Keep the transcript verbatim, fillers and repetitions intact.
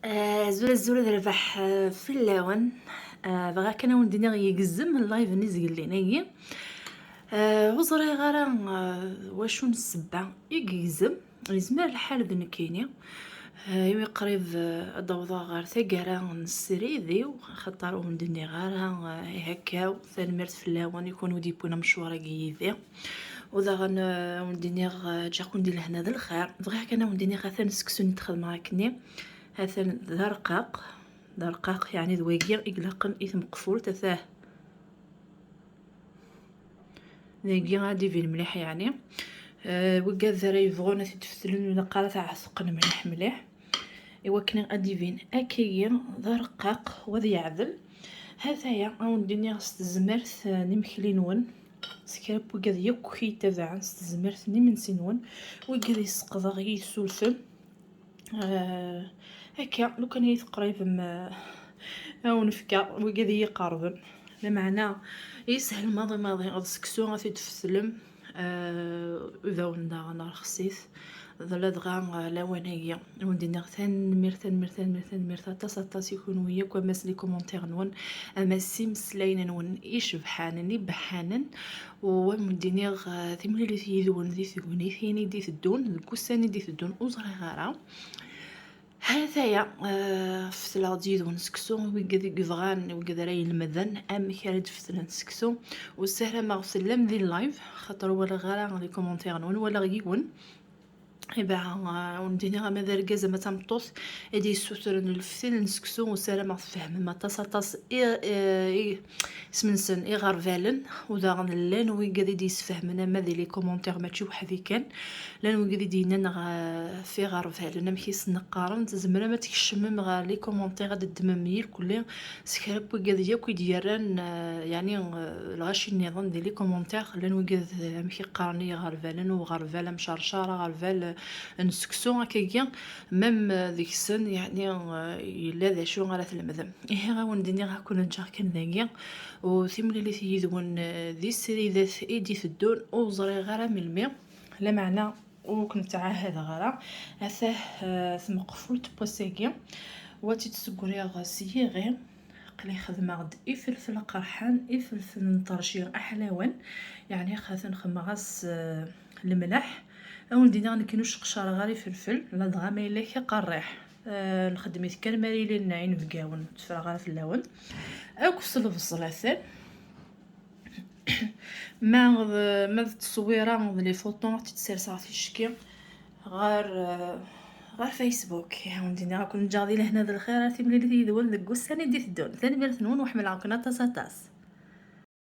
Azul azul d rrbeḥ fell-awen. Bɣiɣ kan ad wen-d-iniɣ yegzem live-nni zgellin-agi. Ur ẓriɣ ara wacu n ssebba i yegzem. Yezmer lḥal d nekkini, imi qrib ad d-awḍeɣ ɣer taggara n srid-iw, axaṭer ur wen-d-nniɣ ara ihakkaw. Tanemmirt fell-awen i kunwi d-yewwin amecwar-agi yid-i. U daɣen, eh, wen-d-iniɣ, eh, ǧǧiɣ-ken di lehna d lxir. Bɣiɣ kan ad wen-d-iniɣ atan seksu-nni d-xedmeɣ akkenni. Atan d arqaq, d arqaq, yeɛni d wagi i ilaqen i tmeqfult, atah. Dagi ad d-ibin mliḥ, yeɛni. Eh, wigad ara yebɣun ad t-id-fetlen, ilaq ara t-ɛetqen mliḥ mliḥ. Iwakken ad d-ibin akkagi d arqaq, u ad yeɛdel. Hataya, ad wen-d-iniɣ s tezmert n imekli-nwen, s kra n wigad yakk i yi-ttabaɛen, s tezmert n imensi-nwen, wigad i sseqdaɣ i yisulten. Eh, akka, lukan i yi-teqribem, eh, ad wen-fkeɣ wigad i yi-iqerben. Lameɛna, yeshel maḍi maḍi, d seksu ad t-id-tfetlem, eh, udawen daɣen rxes-it. D ladɣa, eh, lawan-agi, ad wen-d-iniɣ tanemmirt, tanemmirt, tanemmirt, tanemmirt aṭas, aṭas i kunwi yakk, ama s les commentaires-nwen, ama s imeslayen-nwen icebḥanen, ibeḥḥanen, u ad wen-d-iniɣ, eh, timlilit yid-wen di tegnitin i d-iteddun, deg ussan i d-iteddun, ur ẓriɣ ara. Hataya, eh, fetleɣ-d yid-wen seksu, wigad i yebɣan, wigad ara ilemden amek ara d-fetlen seksu. U ssarameɣ tellam di live, xaṭer ur walaɣ ara les commentaires-nwen, walaɣ yiwen. Ibaɛ, eh, ur d-iniɣ ama d argaz ama d tameṭṭut i d-yessutren leftil n seksu, u ssarameɣ tfehmem aṭas, aṭas i, i, i, isem-nsen, iɣerbalen, u daɣen llan wigad i d-yesfehmen ama di les commentaires, mačči weḥd-i kan. Llan wigad i d-yennan ɣef iɣerbalen, amek i sen-qqaren, tzemrem ad tkecmem ɣer les commentaires, ad d-ddmem yirkelli s kra n wigad yakk i d-yerran, eh, yeɛni, eh, lɣaci nniḍen di les commentaires. Llan wigad, eh, amek i qqaren i iɣerbalen, uɣerbal amcercar, aɣerbal, eh, n seksu, akkagi, même, eh, deg-sen, yeɛni, eh, yella d acu ara tlemdem. Ihi, ad wen-d-iniɣ, ad ken-ǧǧeɣ kan dagi, u timlilit yid-wen, eh, di sridat i d-iteddun, ur ẓriɣ ara melmi. Lameɛna, ur ken-ttɛahadeɣ ara. Atah, eh, tmeqfult n wass-agi, wa tt-id-sseggriɣ s yiɣi. Aql-i xedmeɣ-d ifelfel aqerḥan, ifelfel n ṭerci aḥlawen, yeɛni xaten xedmeɣ-as, eh, lemleḥ. Ad wen-d-iniɣ, nekk ur sseqcareɣ ara ifelfel, ladɣa ma yella k aqerriḥ. Eh, nxeddem-it kan mi ara ilin inebgawen, ur tteffreɣ ara fell-awen. Akk s lebṣel atan. Ma d, ma d tteswira d les photos, ad tt-id-serseɣ ticki ɣer, ɣer Facebook. Ihi, wen-d-iniɣ, ad ken-ǧǧeɣ di lehna d lxir, ar timlilit yid-wen deg ussan i d-iteddun. Tanemmirt-nwen, u ḥemmleɣ-ken aṭas, aṭas.